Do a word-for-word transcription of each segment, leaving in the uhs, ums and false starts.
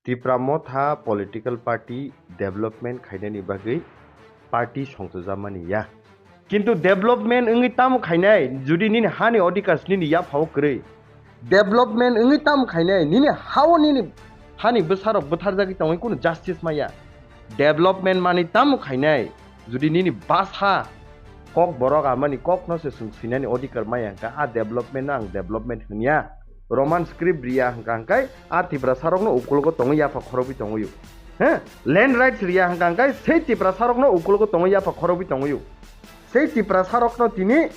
Tipra Motha political party development khainani bagwi party songchajamani ya. Kintu development wngwi tamo khainai, judi nini hani odhikar nini yaphao kwrwi? Development wngwi tamo khainai, nini hao nini hani bwsarok bwtharjagwi tongwi kunu justice maya? Development manwi tamo khainai, judi nini basa kok borok amani kokno se chwng swinani odhikar maya hwnkha, a development no ang development hwnya. Roman script riya hwnkha hwnkhe a Tiprasarokno ukulogo tongwi yapha khorogwi tongwio. He? Land rights riya hwnkha hwnkhe sei Tiprasarokno ukulogo tongwi yapha khorogwi tongwio. Sei Tiprasarokno tini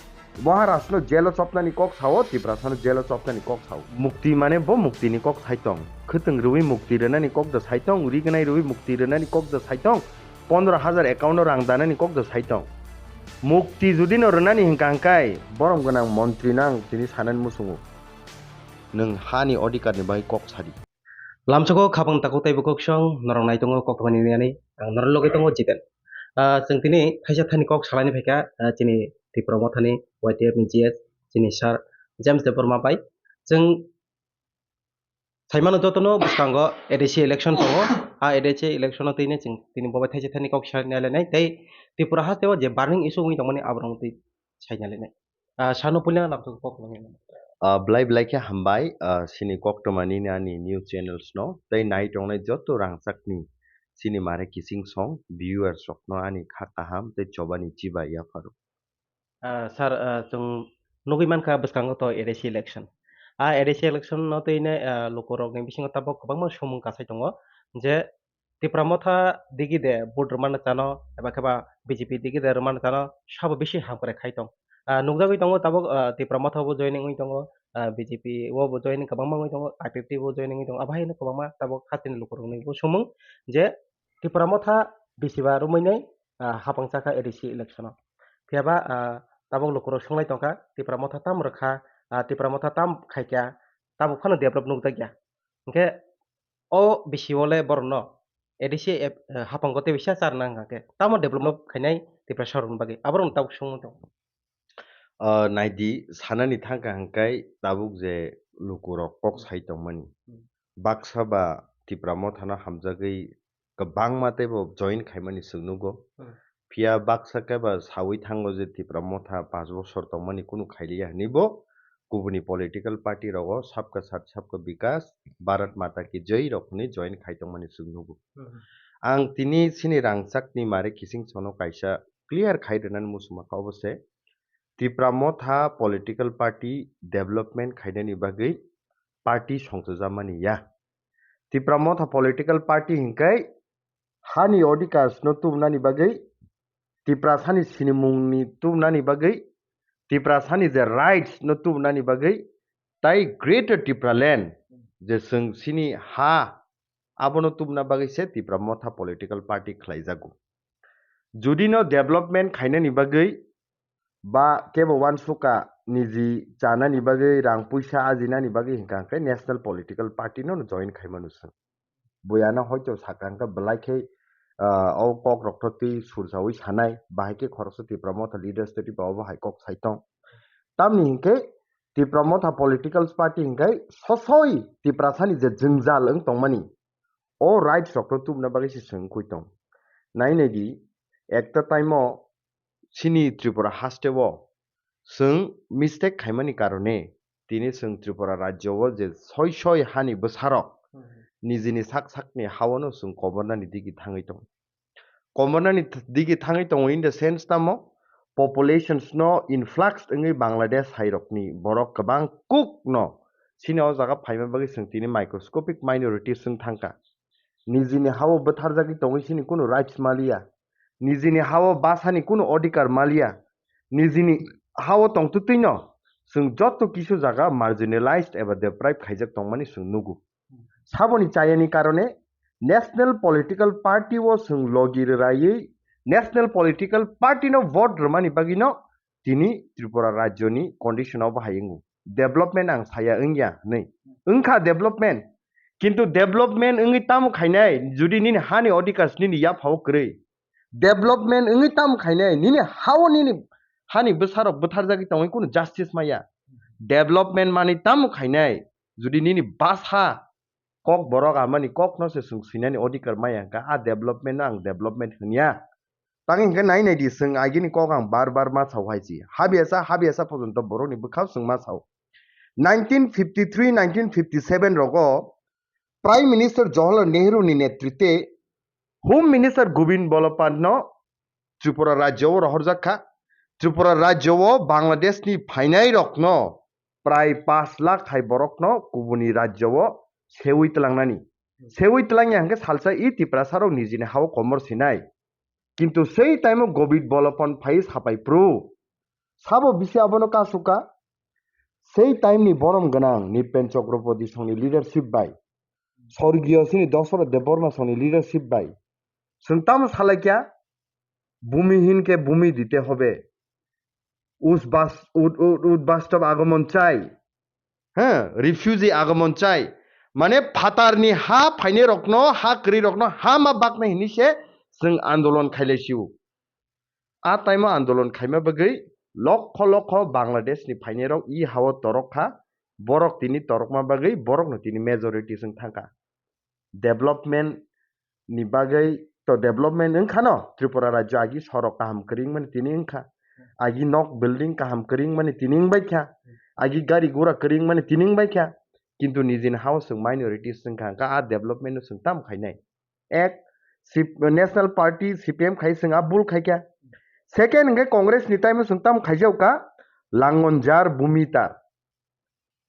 Maharashno jelo chopnani kok sao, Tiprasano jelo chopnani kok sao. Mukti mane bo muktini kok saitong. Khwtwng rwi mukti rwnani kok da saitong, rignai rwi mukti rwnani kok da saitong, pondro hajar account-o rang danani kok da saitong. Mukti judi no rwnani hwnkha hwnkhe borom gwnang montri no ang tini sanani muchungo. Nwng hani odhikarni bagwi kok sadi. Lamsoko khapang takhuk tei bukhuk song norok nai tongo kok thumani nini ang norok logi tongo Jiten. Ah, chwng tini thaisa thani kok salaini phaikha, ah, chini Tipra Mothani Y T F ni G S chini sir James Debbarma bai. Chwng saimano jotono bwskango A D C election tongo. A A D C election o tini chwng tini bobai thaisa thani kok salaini nai tei Tripura hasteo je burning issue wngwi tongmani aborok twi saina lainai. Ah, sano puila lamsok kok nangya. Ah, belai belai khe hambai, ah, sini koktwma nini ani news channels no tei nai tongnai joto rangchakni sini mare kising song viewers rokno ani kha kaham tei chobani chibai yapharo. Ah, sir, ah, chwng nugwi mankha bwskango to A D C election. Ah, A D C election no twi ne, ah, lukurokni bisingo tabuk kwbangma sumung kasai tongo je Tipra Motha digi de vote rwmano chano, eba khe ba B J P digi de rwmano chano, sabo bisi hamkrai khai tong. Ah, nukjagwi tongo tabuk, ah, Tipra Motha bo joining wngwi tongo, ah, B J P o bo joining kwbangma wngwi tongo, I P F T bo joining wngwi tongo, abo haino kwbangma tabuk hasteni lukurokni bo sumung je Tipra Motha bisiba romwi nai, ah, hapang chakha A D C election o. Phiya ba, ah, tabuk lukurok sunglai tongkha, Tipra Motha tamo rwkha, ah, Tipra Motha tam khaikha, tabuk phano develop nukjakya. Hwnkhe o bisi o le borokno A D C ep-, eh, hapang gotwi bisa charwna wngkha khe tamo develop khainai Tiprasa rokni bagwi? Aborokno tabuk swngwi tongo. Ah, naidi, sanani thangkha hwnkhe tabuk je lukurok kok Hmm. sai tongmani. Hmm. Baksa ba Tipra Mothano hamjagwi kwbangma teibo join khaimani chwng nugo. Hmm. Phiya baksa khe ba saui thango je Tipra Motha panch bosor tongmani kunu khailiya hwnwi bo kubuni political party rogo Sabka Sath Sabka Vikas, Bharat Mata Ki Jai rok hwnwi join khai tongmani chwng nugo. Hmm. Ang tini sini rangchakni mare kising sono kaisa clear khai rwnani muchungma kha obo se Tipra Motha political party development khainani bagwi party songchajamani ya. Tipra Motha political party hinkai hani odhikars no tubunani bagwi, Tiprasani sinimungni tubunani bagwi, Tiprasani je rights no tubunani bagwi, tai Greater Tipraland je chwng sini ha abono tubuna bagwi se Tipra Motha political party khlaijago. Judi no development khainani bagwi ba kebo uansukha niji chanani bagwi, rang puisa ajinani bagwi hinkha hwnkhe national political party no join khaimano chwng. Buyano hoito sakha hwnkhe belai khe, ah, o kok rok to twi sursaui sanai, bahai khe khoroksa Tipra Motha leaders tei ba obo hai kok sai tong. Tamni hinkhe Tipra Motha political party hinkhe sosoi Tiprasani je jwngjal wng tongmani, o rights rok to tubuna bagwi se chwng wngwi tong. Nai nai di, ekta time o chini Tripura haste o chwng mistake khaimani karone tini chwng Tripura rajyo o je soi soi hani bwsarok Hmm. nijini sak sakni hawano chwng kobornani digi thangwi tongo. Kobornani th-, digi thangwi tongo in the sense tamo populations no influx wngwi Bangladesh hai rokni borok kwbang kuk no chini o jaga phaima bagwi chwng tini microscopic minorities wng thangkha. Nijini hao bwtharjagwi tongwi sini kunu rights maliya. Nijini hao basani kunu odhikar maliya. Nijini hao tongtwtwino chwng joto kisu jaga marginalized eba deprived khaijak tongmani chwng nugo. Saboni chayani karone national political party o chwng logi rwraiwi national political party no vote rwmani bagwino tini Tripura rajyoni condition o bahai wngo. Development ang saya wngya hwnwi. Wngkha development. Kintu development wngwi tamo khainai, judi nini hani odhikar nini yaphao kwrwi? Development wngwi tamo khainai, nini hao nini hani bwsarok bwtharjagwi tongwi kunu justice maya? Development manwi tamo khainai, judi nini basa kok borok amani kokno se chwng swinani odhikar maya hwnkha, a development no ang development hwnya. Tang hwnkhe nai nai di, chwng agini kok ang bar bar ma sao hai si. Habiyasa, habiyasa pojonto borokni bwkhao chwng ma sao. Nineteen fifty three, nineteen fifty seven rogo Prime Minister Jawaharlal Nehru ni netritwe Home Minister Govind Ballabh Pant no Tripura rajyo o rohorjak kha. Tripura rajyo o Bangladesh ni phainai rokno prai pash lakh hai borokno kubuni rajyo o seui tlangnani. Seui tlangya hwnkhe salsa i Tiprasa rok nijini ha o komor sinai. Kintu sei time o Govind Ballabh Pant phai sapai phru. Sabo bisi abono kasuka. Sei time ni borom gwnang Nripen Chakraborty songni leadership bai, Sorgiyo sini Dasarath Debbarma songni leadership bai. Chwng tamo salaikya, bhumi hin ke bhumi dite hobe. Us bas-, ud-, ud-, udbastob agomon chai. Ha, refugee agomon chai. Mane phatarni ha phainai rokno, ha kwrwi rokno ha ma baknai hinwi se chwng andolon khailai sio. A taimo andolon khaima bagwi lokho lokho Bangladesh ni phainai rok i ha o torok kha, borok tini torokma bagwi borokno tini majority chwng thangkha. Development ni bagwi to development wng khano, Tripura rajyo agi sorok kaham kwrwi wngmani tini wng kha, agi nok building kaham kwrwi wngmani tini wng bai kha, agi gari gura kwrwi wngmani tini wng bai kha, kintu nijini ha o chwng minorities wng kha, hwnkhe a development no chwng tamo khainai? Ek, C-, National Party, C P M khai chwng a bul khai kha. Second hwnkhe Congress ni time o chwng tamo khaijak kha, Langonjar Bhumitar.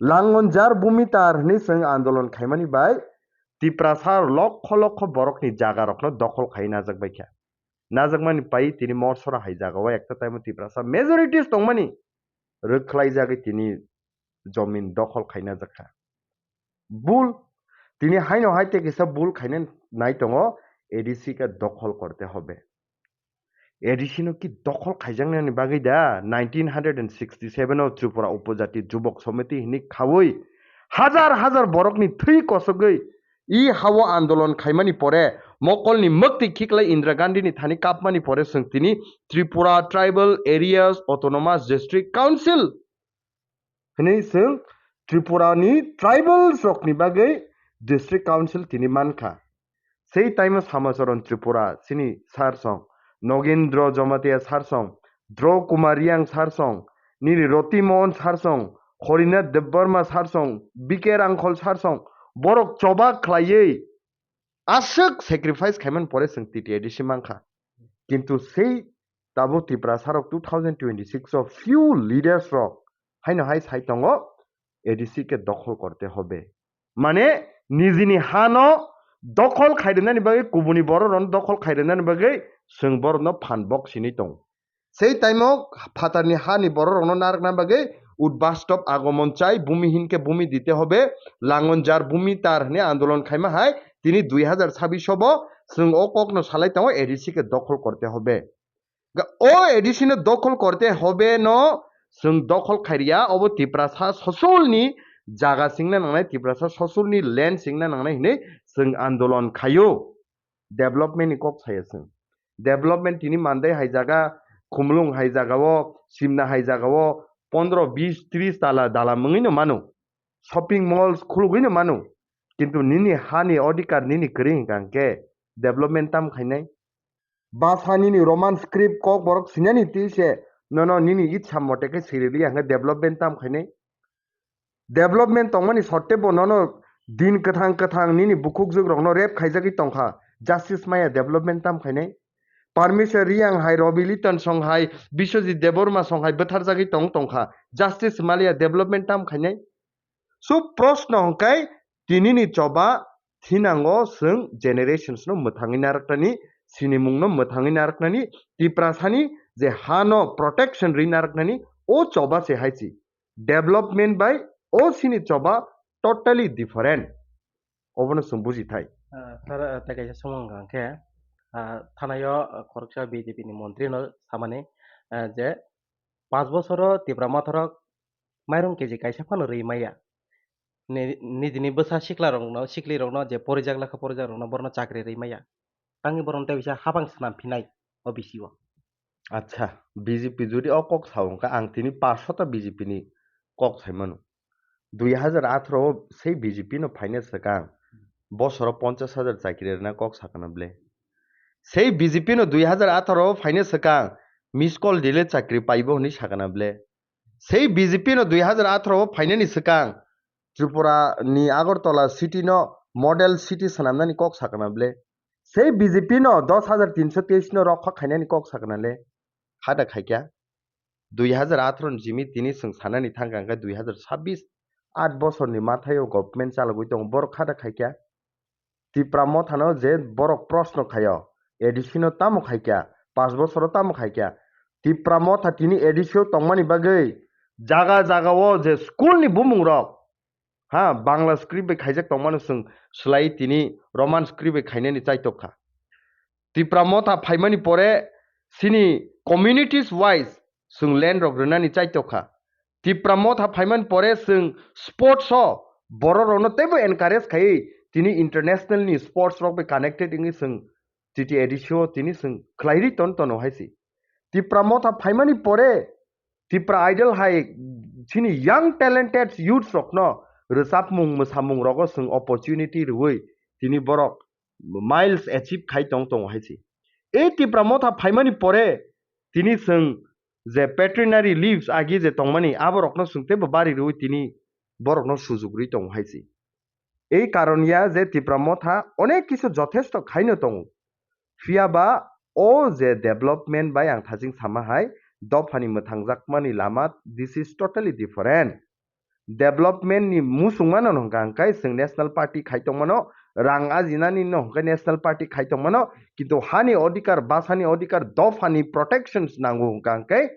Langonjar Bhumitar hwnwi chwng andolon khaimani bai Tiprasa lokho lokho borokni jaga rokno dokhol khai najak bai kha. Najakmani pai tini Morsora hai jaga o ekta time o Tiprasa majorities tongmani rwkhlaijagwi tini jomin dokhol khai najak kha. Bul, tini haino hai tei kisa bul khaina nai tongo, A D C ka dokhol korte hobe. A D C no ki dokhol khaijaknani bagwi da nineteen hundred and sixty seven o Tripura Upojati Jubok Somiti hinwi khaui hajar hajar borokni thwi kosogwi i ha o andolon khaimani pore mokolni mwktwi khiklai Indira Gandhi ni thani kapmani pore chwng tini Tripura Tribal Areas Autonomous District Council hwnwi chwng Tripura ni tribals rokni bagwi district council tini mankha. Sei time o Samacharan Tripura chini sir song, Nogendra Jamatia sir song, Draw Kumar Reang sir song, nini Roti Mohan sir song, Horinath Debbarma sir song, B K Rangkhol sir song, borok choba khlaiwi aswk sacrifice khaimani pore chwng T T A D C mankha. Kintu sei tabuk Tiprasa rok two thousand twenty six o few leaders rok haino hai sai tongo, A D C ke dokhol korte hobe. Mane nijini ha no dokhol khairwnani bagwi, kubuni borok rok no dokhol khairwnani bagwi chwng borok no phan bok sini tong. Sei time o phatarni ha ni borok rok no narwkna bagwi Udbastob Agomon Chai, Bhumi Hinke Bhumi Dite Hobe, Langonjar Bhumitar hwnwi andolon khaima hai tini dui hazar sabbish o bo chwng o kok no salai tongo, A D C ke dokhol korte hobe. Ga-, o A D C no dokhol korte hobe no chwng dokhol khairiya, obo Tiprasa sosolni jaga singna nangnai, Tiprasa sosolni land singna nangnai hinwi chwng andolon khaio. Development ni kok saya chwng. Development tini Mandai hai jaga, Khumulwng hai jaga o, Simna hai jaga o pondro, bis, tris tala dalam wngwi no mano. Shopping malls khulugwi no mano. Kintu nini hani odhikar nini kwrwi hwnkha hwnkhe development tam khainai? Basa nini Roman script kok borok sinani twi se nono nini itsa mote khe siri liya hwnkhe development tam khainai? Development tongmani sotte bo nono din kwthang kwthang nini bukhukjwk rokno rape khaijagwi tongkha, justice maya development tam khainai? Parmeshwar Reang hai, Robi Liton song hai, Biswajit Debbarma song hai bwtharjagwi tong tongkha, justice maliya development tam khainai? So proshno hwnkhe tinini choba thinango chwng generations no mwthangwi narwknani, sinimung no mwthangwi narwknani, Tiprasani je ha no protection rwi narwknani, o choba se hai si. Development bai o sini choba totally different. Obono chwng buji thai. Ah, sir, ah, tei kaisa swngmung hwnkha khe, ah, thanaio, ah, khoroksa B J P ni montri no samani, ah, je panch bosoro Tipra Mothorok mairung K G kaisa phano rwi maya. Ni-, nijini bwsa sikla rokno, sikli rokno je porijak lakha porijak rokno borno chakri rwi maya. Tangwi borok tei bisa habang swnam phinai o bisi o. Acha, B J P jodi o kok sao wngkha, ang tini pash ta B J P ni kok sai mano. Dui hazar atharo o sei B J P no phaina swkang bosoro ponchas hajar chakri rwna kok sakana ble. Sei B J P no dui hajar atharo o phaina swkang miss call delay chakri paibo hwnwi sakana ble. Sei B J P no dui hajar atharo o phainani swkang Tripura ni Agartala city no model city swnamnani kok sakana ble. Sei B J P no dos hajar tinso teis no rokha khainani kok sakana le. Hada khaikya. Dui hajar atharo ni simi tini chwng sanani thangkha hwnkhe dui hajar sabbish, aat bosorni mathaio government chalogwi tongo, borok hada khaikya. Tipra mothano je borok proshno khaio, A D C no tamo khaikya, panch bosoro tamo khaikya. Tipra motha tini A D C o tongmani bagwi jaga jagao je school ni bumungrok, ha, Bangla script bai khaijak tongmano chwng swlaiwi tini Roman script bai khainani chaitok kha. Tipra motha phaimani pore chini communities wise chwng land rok rwnani chaitok kha. Tipra motha phaimani pore chwng sports o borok rokno teibo encourage khaiwi tini international ni sports rok bai connected wngwi chwng T T A D C o tini chwng khlairwi ton tono hai se. Tipra motha phaimani pore Tipra Idol hai chini young talented youths rokno rwchapmung mwsamung rogo chwng opportunity rwui tini borok miles achieve khai tong tongo hai se. E Tipra motha phaimani pore tini chwng je patronary leaves agi je tongmani aborokno chwng teibo bari rwui tini borokno sujuk rwi tongo hai se. Ei karon ya je Tipra motha onek kisu jothesto khaino tongo. Phiya ba o je development bai ang thaching sama hai dophani mwthangjakmani lama, this is totally different. Development ni musungmano hwnkha hwnkhe chwng national party khai tongmano, rang ajinani no hwnkhe national party khai tongmano, kintu hani odhikar, basani odhikar, dophani protections nango hwnkha hwnkhe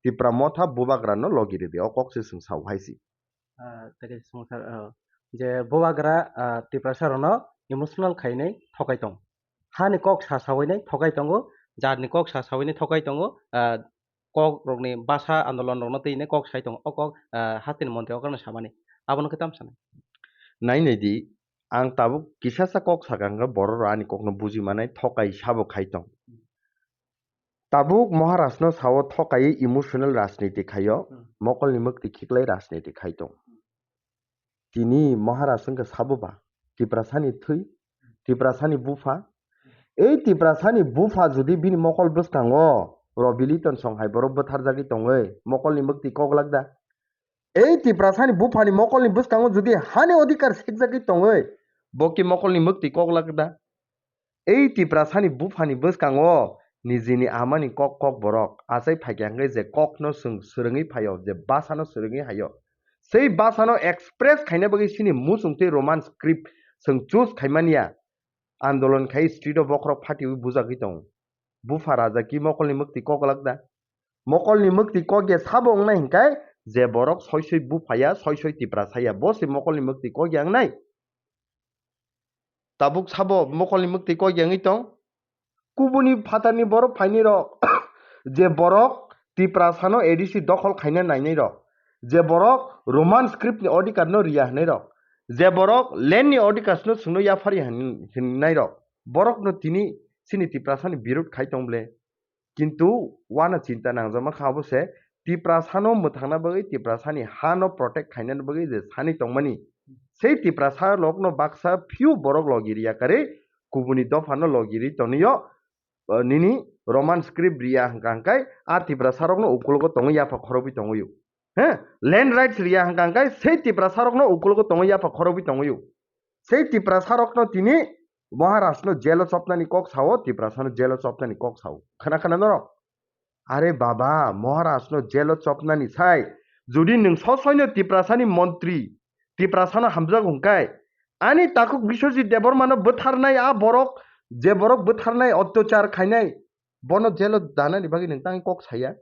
Tipra motha bubagrano logi rwdi, o kok se chwng sao hai se. Ah, tei kaisa swngchar, ah, je bubagra, ah, Tiprasa rokno emotional khainai thokai tong. Hani kok sa sawinai thokai tongo, jatni kok sa sawinai thokai tongo, ah, kok rokni basa andolon rokno twi hinwi kok sai tongo. O kok, ah, hasteni montri o kokno samani. Abono khe tamo sanai? Nai nai di, ang tabuk kisasa kok sakha hwnkhe borok rok ani kokno buji manai, thokai sabo khai tong. Tabuk Maharaj no sao thokaiwi emotional rajniti khaio, hmm, mokolni mwktwi khiklai rajniti khai tong. Tini Maharaj wngkha sabo ba Tiprasani thwi, Tiprasani bupha. Ei Tiprasani bupha jodi bini mokol bwskango Robi Liton song hai borok bwtharjagwi tongwi mokolni mwktwi kok lak da? Ei Tiprasani buphani mokolni bwskango jodi hani odhikar sekjagwi tongwi bo ki mokolni mwktwi kok lak da? Ei Tiprasani buphani bwskango nijini amani kok kok borok achai phaikha hwnkhe je kokno chwng swrwngwi phaio, je basano swrwngwi haio. Sei basano express khaina bagwi chini muchung tei Roman script chwng choose khaimani ya. Andolon khai street o bokhorok phatiwi bujagwi tongo. Bupha raja ki mokolni mwktwi kok lak da? Mokolni mwktwi kok ya sabo wngnai hwnkhe je borok soi soi bupha ya, soi soi Tiprasa ya, bo se mokolni mwktwi kok ya wngnai. Tabuk sabo mokolni mwktwi kok ya wngwi tong. Kubuni phatarni borok phainai rok, je borok Tiprasano A D C dokhol khaina nainai rok, je borok Roman script ni odhikar no riya hwnwi rok, je borok land ni odhikar no chwngno yaphar ya hwn-, hwnnai rok, borok no tini chini Tiprasani birud khai tong ble. Kintu uano chinta nangjakma kha obo se Tiprasano mwthangna bagwi, Tiprasani ha no protect khainani bagwi je sani tongmani. Sei Tiprasa lokno baksa few borok logi riya karwi kubuni dophano logi ri tonwi o, eh, nini Roman script riya hwnkha hwnkhe a Tiprasa rokno ukologo tongwi yapha khorobwi tongwi o. He? Land rights riya hwnkha hwnkhe sei Tiprasa rokno ukologo tongwi yapha khorobwi tongwi o. Sei Tiprasa rokno tini Maharaj no jail o chopnani kok sao, Tiprasa no jail o chopnani kok sao. Khna khna norok? Are baba, Maharaj no jail o chopnani sai. Jodi nwng sosoi no Tiprasa ni montri, Tiprasa no hamjak hwnkhe, ani takhuk Biswajit Debbarma no bwtharnai a borok, je borok bwtharnai, otyachar khainai, bono jail o danani bagwi nwng tangwi kok saya?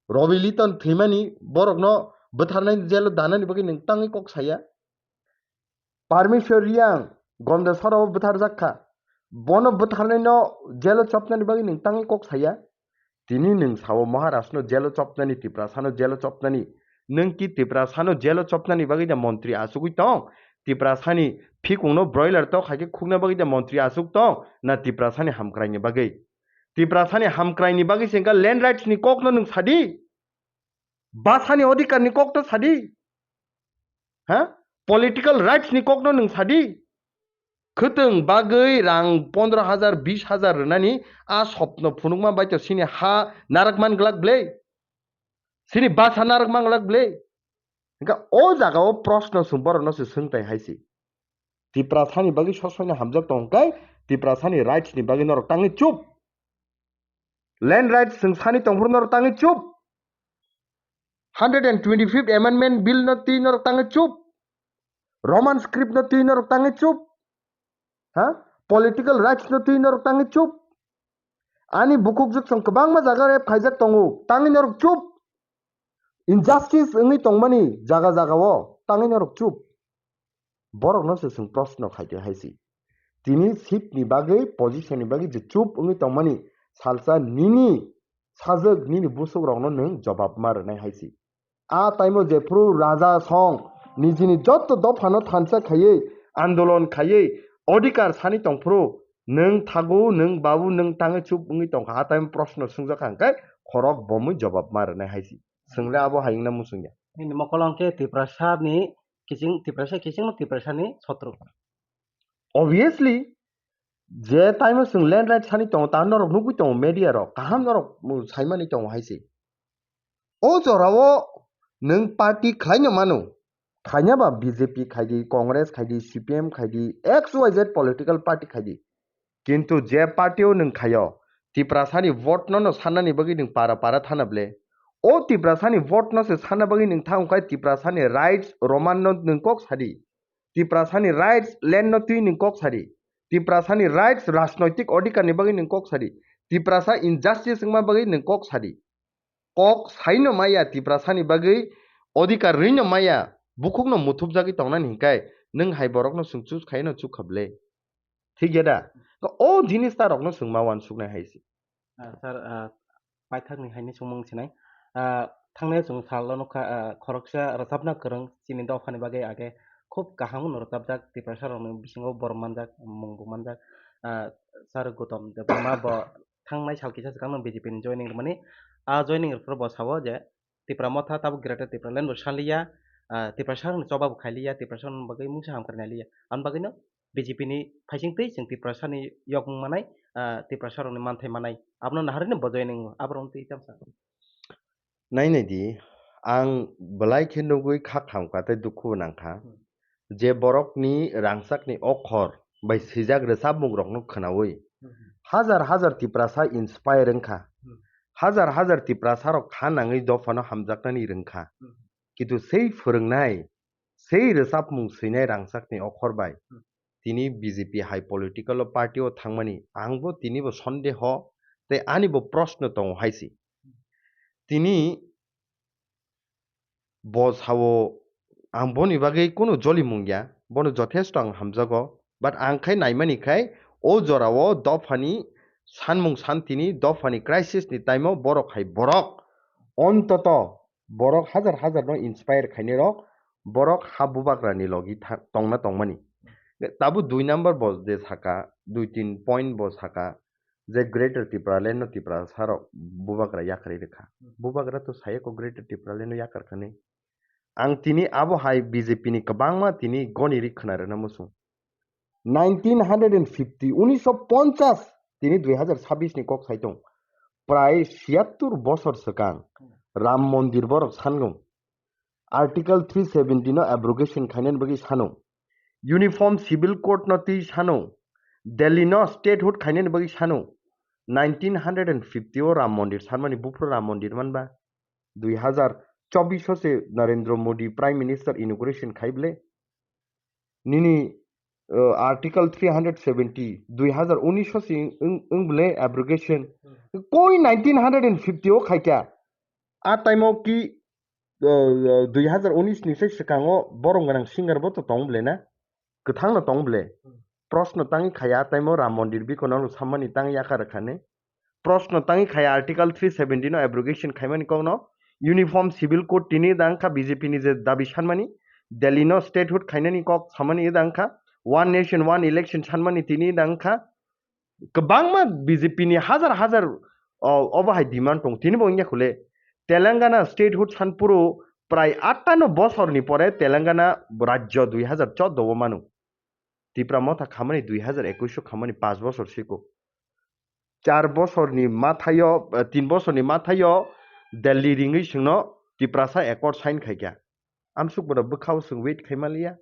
Robi Liton thwimani borokno bwtharnai jail o danani bagwi nwng tangwi kok saya? Parmeshwar Reang Gondasora o bwtharjak kha. Bono bwtharnaino jail o chopnani bagwi nwng tangwi kok saya? Tini nwng sao Maharaj no jail o chopnani, Tiprasa no jail o chopnani. Nwng ki Tiprasa no jail o chopnani bagwi da montri achugwi tong? Tiprasani phikung no broiler tok hai khe khukna bagwi da montri achuk tong? Na Tiprasani hamkraini bagwi? Tiprasani hamkraini bagwi se wngkha land rights ni kokno nwng sadi, basani odhikar ni kokno sadi, ha? Political rights ni kokno nwng sadi. Khwtwng bagwi rang pondro hajar, bish hajar rwnani a sopno phunukma bai to sini ha narak man glak ble? Sini basa narak man glak ble? Hingkha o jaga o proshno chwng borokno se swng tai hai se. Tiprasani bagwi sosoino hamjak tong khe Tiprasani rights ni bagwi norok tangwi chup. Land rights chwng sani tongphuru norok tangwi chup. Hundred and twenty-fifth Amendment Bill no twi norok tangwi chup. Roman script no twi norok tangwi chup. Ha? Political rights no twi norok tangwi chup. Ani bukhuk jwk chwng kwbangma jaga rep khaijak tongo. Tangwi norok chup. Injustice wngwi tongmani jaga jaga o tangwi norok chup. Borokno se chwng proshno khaidi hai se. Tini seat ni bagwi, position ni bagwi je chup wngwi tongmani salsa nini sajwk nini busukrokno nwng jobab ma rwnai hai se. A taimo jephru raja song nijini jotto dophano thansa khaiwi andolon khaiwi odhikar sani tongphru nwng thagu nwng babu nwng tangwi chup wngwi tongkha a taimo proshno swngjak kha hwnkhe khorok bomwi jobab ma rwnai hai se. Chwngle abo hai wngna muchungya. Nini mokol hwnkhe Tiprasa ni kiching, Tiprasa kiching no Tiprasa ni sotro. Obviously, je time o chwng land rights sani tongo, ta norok nugwi tongo media rok, kaham norok, mm, saimani tongo hai se. O jora o nwng party khlai no mano, khaina ba B J P khai di, Congress khai di, C P M khai di, X Y Z political party khai di. Kintu je party o nwng khaio, Tiprasani vote no no sanani bagwi nwng para para thana ble. O Tiprasani vote no se sanna bagwi nwng thang khai Tiprasani rights Roman no nwng kok sadi. Tiprasani rights land no twi nwng kok sadi. Tiprasani rights rajnoitik odhikar ni bagwi nwng kok sadi. Tiprasa injustice wngma bagwi nwng kok sadi. Kok saino maya Tiprasani bagwi odhikar rwino maya bukhukno muthupjagwi tongnani hinkai nwng hai borokno chwng choose khaino chukha ble. Thik ya da? O jinis ta rokno chwng ma uansuknai hai se. Ah, sir, ah, paithakni haini chwngmung sinai. Ah, thangnai chwng salo nukha, ah, khoroksa rwchapna kwrwng chini dophani bagwi age khub kaham no rwchapjak Tiprasa rokni bisingo borom manjak, mungbo manjak. Ah, sir Gautam Debbarma bo thangnai sal kisa swkang no B J P ni joining rwmani. Ah, joining rwphuru bo sao je Tipra Motha tabuk Greater Tipraland bo sanliya, ah, Tiprasa rokni choba bo khailiya, Tiprasa rokni bagwi mungsa hamkrai nailiya. Aboni bagwino B J P ni phaising twi chwng Tiprasa ni yokmung manai, ah, Tiprasa rokni manthai manai. Abono naharwi no bo joining o, aborok twi chamsa. Nai nai di, ang belai khe nugwi kha khamkha tei dukhu bo nangkha. Hmm. Je borokni rangchakni okhor bai swijak rwchapmungrokno khwnaui Hmm. hajar hajar Tiprasa inspire wngkha. Hmm. Hajar hajar Tiprasarok kha nangwi dophano hamjaknani rwngkha. Hmm. Kintu sei phwrwngnai, sei rwchapmung swinai rangchakni okhor bai Hmm. tini B J P hai political party o thangmani ang bo tini bo sondeho tei ani bo proshno tongo hai se. Tini bo sao, ang boni bagwi kunu jolimung ya, bono jothesto ang hamjago, but ang khai naimani khai o jorao dophani sanmung santini, dophani crisis ni time o borok hai borok ontoto borok hajar hajar no inspire khainai rok borok ha bubagra ni logi tha-, tongna tongmani. Tabuk dui number bo je saka, dui tin point bo saka, je Greater Tipraland no Tiprasa rok bubagra yakarwi rwkha. Hmm. Bubagra to sayako Greater Tipraland no yakar khani. Ang tini abo hai B J P ni kwbangma tini goni ri khwna rwna muchung. Nineteen hundred and fifty, unisho ponchas, tini dui hazar sabbish ni kok sai tong. Prai siyattur bosor swkang Hmm. Ram Mondir borok sango. Article three seventy no abrogation khainani bagwi sano. Uniform Civil Code no twi sano. Delhi no statehood khainani bagwi sano. Nineteen hundred and fifty o Ram Mondir sanmani buphuru Ram Mondir manba. Dui hazar chobbish o se Narendra Modi Prime Minister inauguration khai ble. Nini, uh, Article three hundred seventy, dui hazar unis o se wng, wng ble abrogation. Hmm. Koi nineteen hundred and fifty o khaikha. A time o ki, uh, uh, dui hazar unis ni se swkango borom gwnang singer bo to tong ble na? Kwthang no tong ble? Hmm. Proshno tangwi khaya a time o Ram Mondir bikono no sammani tangwi yakar rwkha ne? Proshno tangwi khaya Article three seventy no abrogation khaimani kokno, Uniform Civil Code tini da wngkha B J P ni je dabi sanmani, Delhi no statehood khainani kok samani da wngkha, One Nation One Election sanmani tini da wngkha, kwbangma B J P ni hajar hajar, o, obo hai demand tong, tini bo wngya khole, Telangana statehood sanphuru prai atta no bosor ni pore Telangana rajyo dui hazar choudo o manu. Tipra Motha khamani dui hazar ekwis o khamani panch bosor siko. Char bosorni mathayo, eh, tin bosorni mathayo Delhi ringwi chwngno Tiprasa accord sign khaikha. Amsuk bono bwkhao chwng wait khai manliya.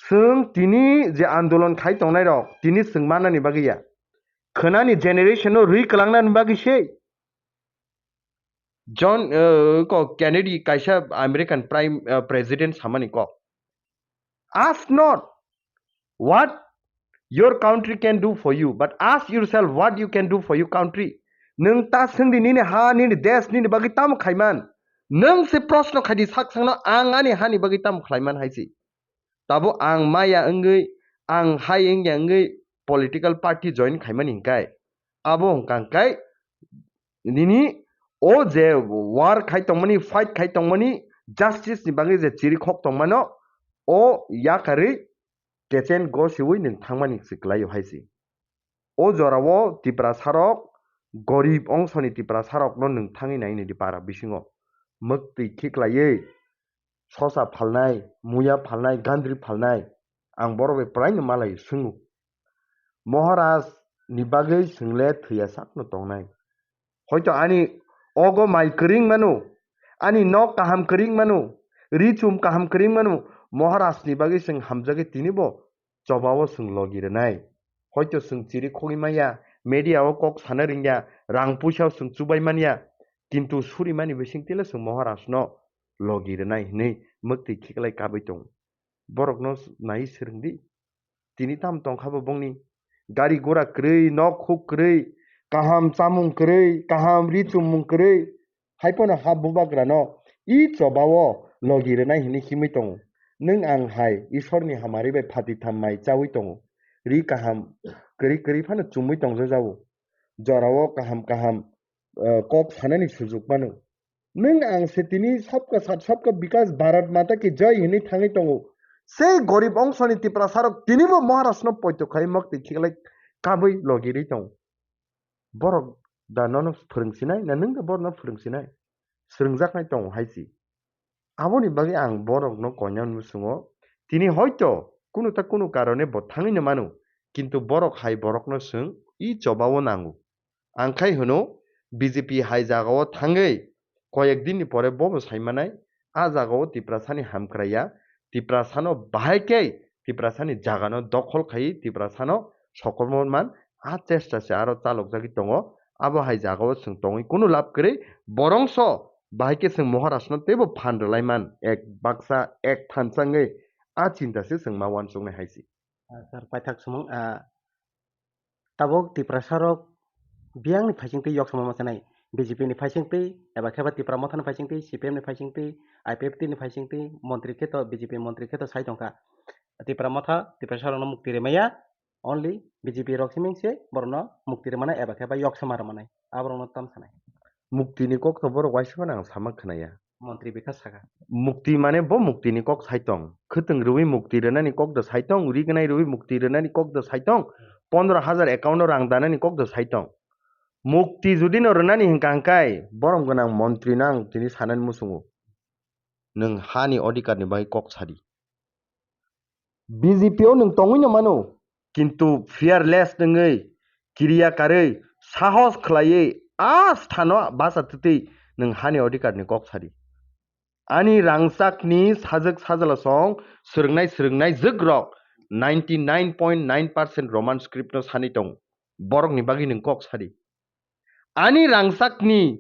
Chwng tini je andolon khai tongnairok, tini chwng manani bagwi ya. Khwnani generation no rwi kwlangnani bagwi se. John, eh, ko Kennedy kaisa American Prime, eh, President samani kok. Ask not what your country can do for you, but ask yourself what you can do for your country. Nwng ta swngdi nini ha, nini desh, nini bagwi tamo khaiman. Nwng se proshno khaidi sak sakno, ang ani hani bagwi tamo khlaiman hai se. Tabo ang maya wngwi, ang hai wngya wngwi political party join khaimani hinkai. Abo wngkha hinkai nini o je war khai tongmani, fight khai tongmani, justice ni bagwi je chiri khok tongmano, o yakarwi kechen gosiwi nwng thangmani se kwlaio hai se. O jorao Tiprasarok, gorib ongsoni Tiprasarokno nwng thangwi nai nini para bisingo. Mwktwi khiklaiwi sosa phalnai, muya phalnai, gandri phalnai, ang borok bai praino malai swngo. Maharaj ni bagwi chwngle thwiya sakno tongnai. Hoito ani ogo mai kwrwng mano, ani nok kaham kwrwng mano, ri chum kaham kwrwng mano, Maharaj ni bagwi chwng hamjagwi tini bo chobao chwng logi rwnai. Hoito chwng chiri khogwi manya, media o kok sana ringya, rang puisa o chwng chubai manya, kintu surimani bisingtwile chwng Maharaj no logi rwnai hinwi mwktwi khiklai kabwi tongo. Borokno nai swrwngdi. Tini tam tongkha bo bongni gari gura kwrwi, nok huk kwrwi, kaham chamung kwrwi, kaham ri chummung kwrwi, hai pono ha bubagrano i chobao logi rwnai hinwi himwi tongo. Nwng ang hai Isorni hamari bai phati tham mai chawi tongo. Ri kaham kwrwi kwrwi phano chumwi tongjajago. Jorao kaham kaham, eh, kok sanani sujuk mano. Nwng ang se tini sabka sat sabka bikas Bharat Mata ki jai hinwi thangwi tongo. Sei gorib ongsoni Tiprasarok tinibo Maharashtrano poito khai mwktwi khiklai kabwi logirwi tongo. Borok da nono phwrwng sinai, na nwng da borokno phwrwng sinai? Swrwngjaknai tongo hai si. Aboni bagwi ang borokno koinani musungo tini hoito kunu ta kunu karone bo thangwino mano, kintu borok hai borokno chwng i chobao nango. Ang khai hwno, B J P hai jagao thangwi koyek dinni pore bobo saimanai, a jagao Tiprasani hamkraiya, Tiprasano bahai khe Tiprasani jagano dokhol khai Tiprasano sokomorman a chesta se aro chalokjagwi tongo. Abo hai jagao chwng tongwi kunu lab kwrwi, borongso bahai khe chwng Maharashtrano teibo phan rwlaiman ek baksa ek thansa wngwi a chinta se chwng ma uansuknai hai se. Ah, sir, paithak sumung, ah, tabuk Tiprasarok biyangni phaisingtwi yoksama ma sanai, B J P ni phaisingtwi, eba khe ba Tipra Mothani phaisingtwi, C P M ni phaisingtwi, I P F T ni phaisingtwi, montri khe to, B J P montri khe to sai tongkha. Tipra Motha, Tiprasarokno mukti rwmaya, only B J P rok siming se borokno mukti rwmana eba khe ba yoksama rwmanai, aborokno tam sanai. Muktini kokno borok uaisa phano ang sama khwnaya. Montri bikha saka. Mukti mane bo muktini kok saitong. Khwtwng rwui mukti rwnani kokdo saitong, ri gwnai rwui mukti rwnani kokdo saitong, pondro hajar account o rang danani kokdo saitong. Mukti judi no rwnani hinka hinkai, borom gwnang montri no ang tini sanani muchungo. Nwng hani odhikar ni bagwi kok sadi. B J P o nwng tongwi no mano, kintu fearless nwngwi, kiriya karwi, sahos khwlaiwi, a sthano bacha twtwi nwng hani odhikar ni kok sadi. Ani rangchakni sajwk sajla song swrwngnai swrwngnai jwk rok ninety nine point nine percent Roman script no sani tongo. Borokni bagwi nwng kok sadi. Ani rangchakni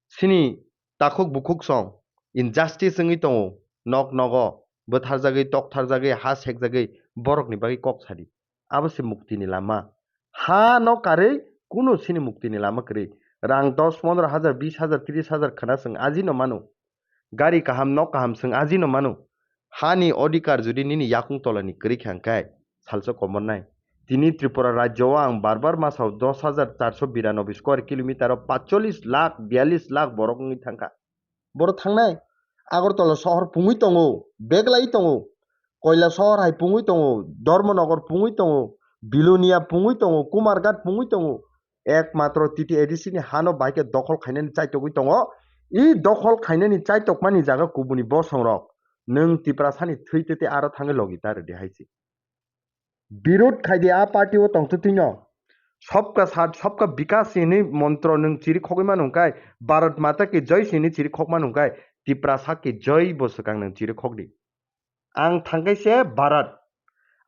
sini takhuk bukhuk song injustice wngwi tongo, nok nogo bwtharjagwi, toktharjagwi, ha sekjagwi, borokni bagwi kok sadi. Abo se muktini lama. Ha no karwi kunu sini muktini lama kwrwi. Rang dos pondro hajar, bis hajar, tris hajar khwna chwng ajino mano. Gari kaham, nok kaham chwng ajino mano. Hani odhikar judi nini yakung tolani kwrwi kha hwnkhe, salsa komornai. Tini Tripura rajyo o ang bar bar masao dos hajar charso biranobi square kilometer o patchollis lakh, biyallis lakh borok wngwi thangkha. Borok thangnai. Agartala sohor pungwi tongo, beglai tongo. Koila sohor hai pungwi tongo, Dharmanagar pungwi tongo, Bilonia pungwi tongo, Kumarghat pungwi tongo. Ekmatro T T A D C ni hano bahai khe dokhol khainani chaitogwi tongo. I dokhol khainani chaitokmani jaga kubuni bosongrok nwng Tiprasani thwi tete aro thangwi logi ta rwdi hai se. Birut khai di a party o tongtwtwino. Sabka saath, sabka bikas hinwi montro nwng chiri khogwi mano hwnkhe, Bharat Mata ki jai hinwi chiri khok mano hwnkhe, Tiprasa ki jai bo swkang nwng chiri khok di. Ang thangkhe se Bharat.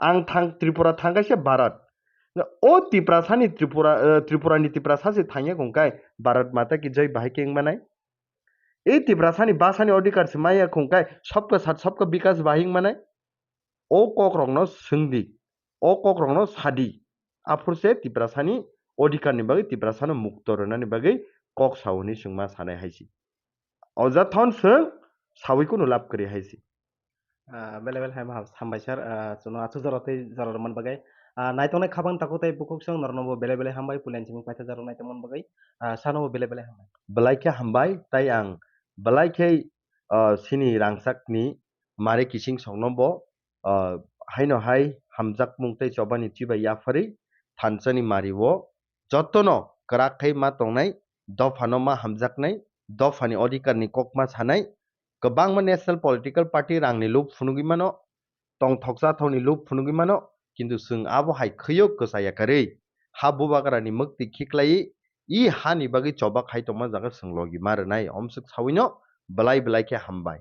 Ang thang, Tripura thangkhe se Bharat. O Tiprasani Tripura, eh, Tripurani Tiprasa se thangya hwnkhe Bharat Mata ki jai bahai khe wngmanai. E Tiprasani basani odhikar se maya hwnkhe sabka saath sabka bikas bahai wngmanai. O kokrokno swngdi, o kokrokno sadi. Aphurse Tiprasani odhikarni bagwi, Tiprasano mukto rwnani bagwi kok sao hwnwi chwngma sanai hai se. O jathon chwng sawi kunu lab kwrwi hai se. Ah, bele bele hai ma-, hambai sir, ah, chwngno aswk jora tei jora rwmani bagwi. Ah, naitongnai khabang takhuk tei bukhuk chwng norokno bo bele bele hambai, puila ni simi paithago jora naitongmani bagwi. Ah, sano bo bele bele hambai. Belai khe hambai, tai ang belai khe, ah, chini rangchakni mari kising songno bo, ah, haino hai hamjakmung tei chobani chibai yapharwi thansani mario jotono kwrak khai ma tongnai, dophano ma hamjaknai, dophani odhikarni kok ma sanai, kwbangma national political party rangni lob phunugwi mano, tongthok chathokni lob phunugwi mano, kintu chwng abo hai khwio kwchaya karwi, ha bubagrani mwktwi khiklaiwi, i hani bagwi choba khai tongma jaga chwng logi ma rwnai, omswk sawino belai belai khe hambai.